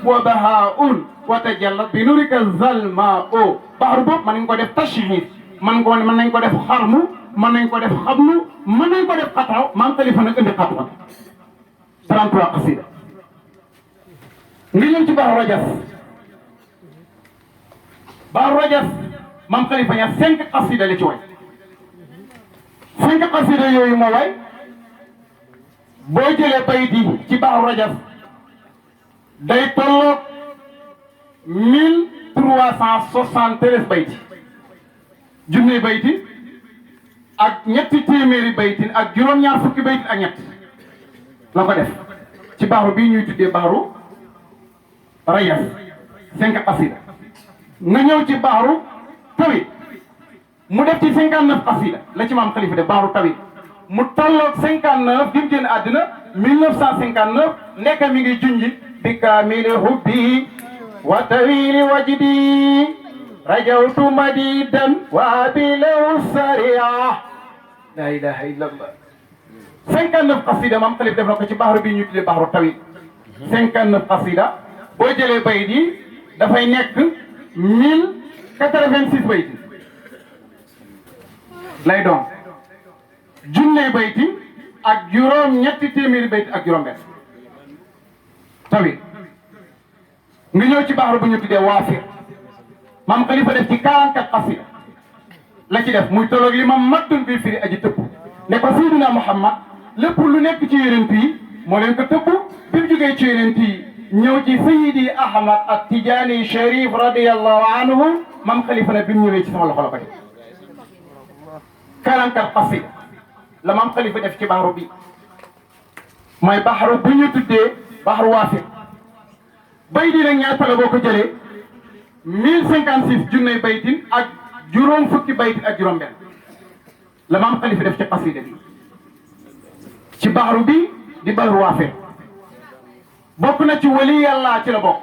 wa bahaun wa tajallat bi nurika zalma o bahru boobu mën nañ ko def tashhid mën nañ ko def xarmu mën nañ ko def xabnu mën nañ ko def xataw maam Khalifa nag indi xataw 33 xasida nga ñëw ci bahru rajas maam Khalifa ña 5 xasida la ci way 5 xasida yooyu moo way boo jëlee bayit yi ci bahru rajas day tolloog 1373 bayti junne bayti ak ñetti téeméeri baytin ak juróom-ñaar fukki baytin ak ñett la ko def ci bahru bii ñuy tuddee bahru rajas 5 xasida nga ñëw ci bahru tawit mu def ci 59 xasida la ci maam Khalifa def bahru tawit mu tolloog 59 bi mu génn àddina 1959 nekk mi ngi junji bi kaamili hubbi wa tawili wajdi rajawtu madidan wa bilaw saria la ilaha illa allah 59 xasida maam Khalifa def na ko ci bahru bi ñu tuddee bahru tawit 59 xasida boo jëlee bayit yi dafay nekk 1086 bayit lay doon junne bayti ak juróom ñetti téeméeri bayti ak juróom benn tawit nga ñëw ci bahru bu ñu tuddee waafir maam Khalifa def ci 44 xasida la ci def muy tolloog li ma maddun bi firi aji tëbb ne ko Seydina Muhammad lépp lu nekk ci yonent yi moo leen ko tëbb bi mu jógee ci yonent yi ñëw ci Seydi Ahmad ak Tijaani Sharif radiyallahu anhu maam Khalifa ne bi mu ñëwee ci sama loxo la ko def 44 xasida la maam Khalifa def ci bahru bi mooy bahru bu ñu tuddee bahru waafir bay di nag ñaata la boo ko jëlee 1056 junney baytin ak juróom fukki baytin ak juróom benn la maam Khalifa def ci xasida bi ci bahru bi di bahru waafir bokk na ci wali yàlla ci la bokk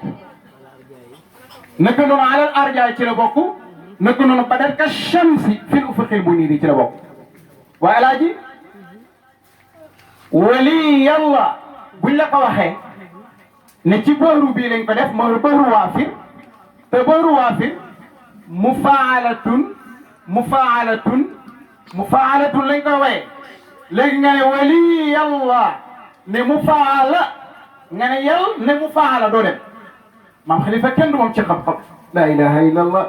naka noonu alal arjaay ci la bokk naka noonu badar ka shamsi fil ufuqil muniri ci la bokk waaye alaaji wali yàlla buñ la ko waxee ne ci bahru bii lañ ko def mooy bahru waafir te bahru waafir mufaalatun lañ koy waye léegi nga ne wali yàlla ne mufaala nga ne yàlla ne mufaala doo dem maam Khalifa kenn du moom ci xam-xam la ilaha illa allah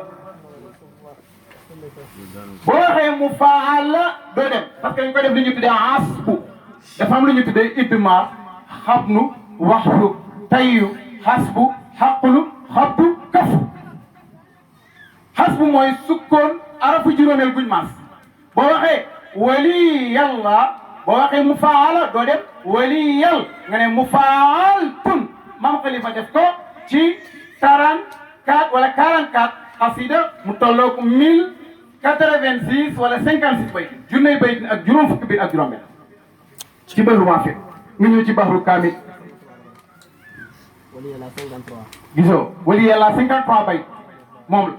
boo waxee mufaala doo dem parce que dañ koy def li ñu tuddee asbu dafa am lu ñu tuddee idmaar xabnu waxlu tayyu xasbu xaqlu xabdu kafu xasbu mooy sukkoon arafu juróomeel guñ maas boo waxee wali yàlla boo waxee mufaala doo dem wali yàll nga ne mufaaltun maam Khalifa def ko ci 34 wala 44 xasida mu tolloog 1086 wala 56 bayt junney bayt ak juróom fukki biir ak juróom benn ci bahru waafir nga ñëw ci bahru kaamil wali yàlla 53 gisoo wali yàlla 53 bayt moom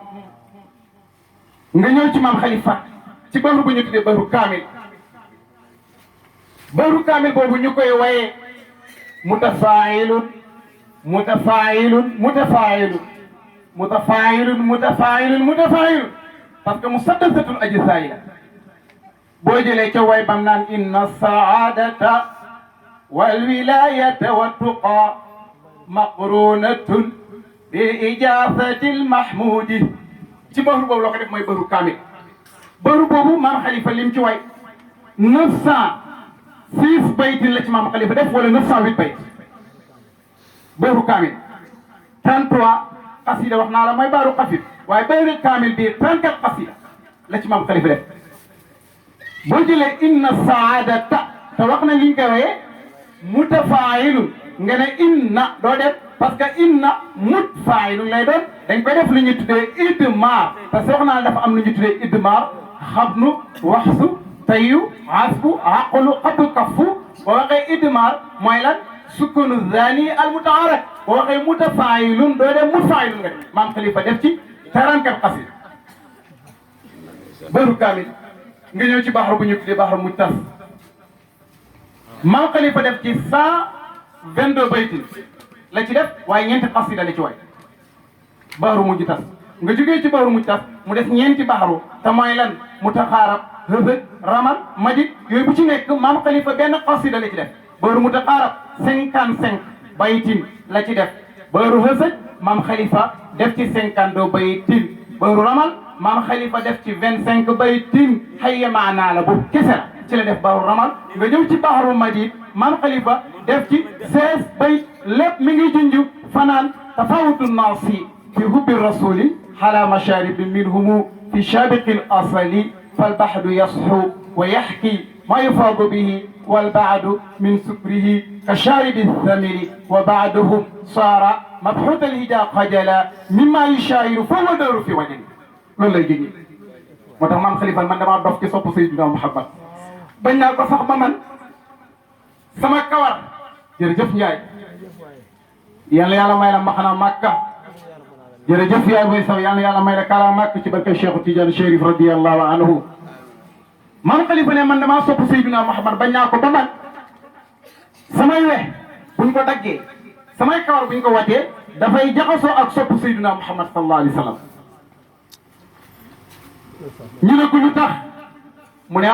la nga ñëw ci maam Khalifa ci bahru bu ñu tuddee bahru kaamil boobu ñu koy waye mutafailun parce que musaddasatul ajsaay la boo jëlee ca way bam naan inna saadata wal wilayata wa tuqa maqrunatun bi ijazati al mahmudi ci bahru boobu loo ko def mooy bahru kaamil bahru boobu maam Khalifa lim ci way 906 baytin la ci maam Khalifa def wala 908 bayt bahru kaamil 33 xasida wax naa la mooy bahru xasid waaye bahru kaamil bi 34 xasida la ci maam Khalifa def boo jëlee inna saadata te wax na liñ koy waxee mutafailun nga ne inna doo def parce que inna mutfailun lay doon dañ koy def lu ñu tuddee idmar parce que wax naa dafa am lu ñu tuddee idmar xabnu waxsu tayyu asbu aqlu xabdu kafu boo waxee idmar mooy lan sukkunu zani al mutaarak boo waxee mutafailun doo def mutfailun nga def maam Khalifa def ci 44 xasida bahru kaamil nga ñëw ci baxar bu ñu tuddee baxar mu tas maam Khalifa def ci 122 baytin la ci def waaye ñeenti xasida la ci waay baaru mujj tas nga jógee ci baaru mujj tas mu des ñeenti baaru te mooy lan mutaxaarab hëbët ramal majid yooyu bu ci nekk maam xalifa benn xasida la ci def baaru mutaxaarab 55 baytin la ci def baaru hësëj maam xalifa def ci 52 baytin baaru ramal maam xalifa def ci 25 baytin xayya maanaa la boobu kese la ci la def baaru ramal nga ñëw ci baaru majid maam xalifa def ci 16 bayt lépp mi ngi junj fanaan tafawutu naasi في حب الرسول على مشارب منهم في شابق الأصل فالبحر يصحو ويحكي ما يفاض به والبعد من سكره كشارب الثمر وبعدهم صار مبحوث الهجاء خجلا مما يشاعر فهو دور في وجهه loolu lay jógee moo tax maam Khalifa man damaa dof ci sopp Seydina Muhammad bañ naa ko sax ba man sama kawar jërëjëf Ndiaye yàlla may la maxana Makka jërëjëf yaay boy saw yàlla may la kala màkk ci barke Cheikh Tidiane Chérif radiyallahu anhu maam Khalifa ne man damaa sopp Seydina Muhammad bañ naa ko ba man samay we buñ ko daggee samay kawar buñ ko watee dafay jaxasoo ak sopp Seydina Muhammad sallallahu alayhi wa sallam ñu ne ko lu tax mu ne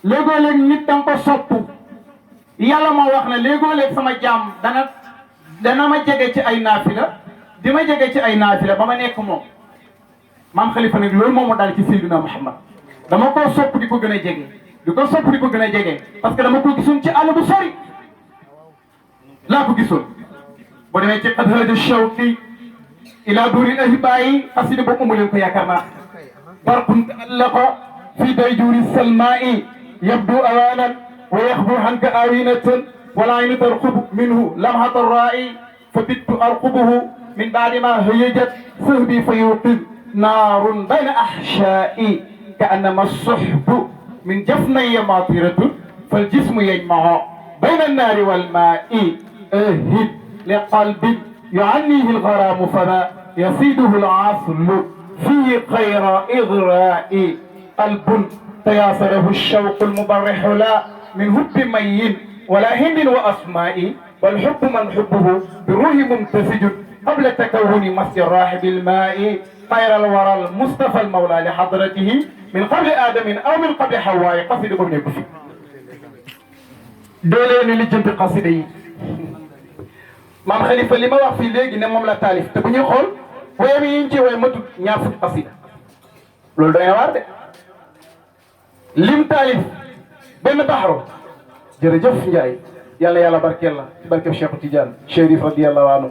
léegoo-léeg nit danga ko sopp yàlla moo wax ne léegoo-léeg sama jaam dana ma jege ci ay naafila di ma jege ci ay naafila ba ma nekk moom maam Khalifa nag loolu moo ma daal ci Seydina Muhammad dama koo sopp di ko gën a jege di ko sopp di ko gën a jege parce que dama ko gisoon ci àll bu sori laa ko gisoon boo demee ci qad hada shawqi ila duri ahibaayi xasida boobu amu leen ko yaakaar naa barqun ta'allaqa fi dayjuri salmaa'i yabdu awaanan wa yaxbu hanka aawinatan wala aynu tarqubu minhu lamhata raa'i fa bittu arqubuhu من بعد ما هيجت صهبي فيوقظ نار بين أحشائي كأنما الصحب من جفني ماطرة فالجسم يجمع بين النار والماء أهد لقلب يعنيه الغرام فما يصيده العصل فيه خير إغراء قلب تياسره الشوق المبرح لا من هب مين ولا هند وأسماء والحب من حبه بروح ممتزج قبل تكون مس الراح بالماء خير الورى المصطفى المولى لحضرته من قبل آدم أو من قبل حواء قصيدة ابن كفي دولين اللي جنت قصيدة maam Khalifa li ma wax fii léegi ne moom la taalif te bu ñuy xool woyam yi ñu ci woy matut ñaar fukki qasida loolu doy na waar de lim taalif benn baxaro jërëjëf Ndiaye yàlla barkeel la ci barkeb Cheikh Tidiane Chérif radiyallahu anhu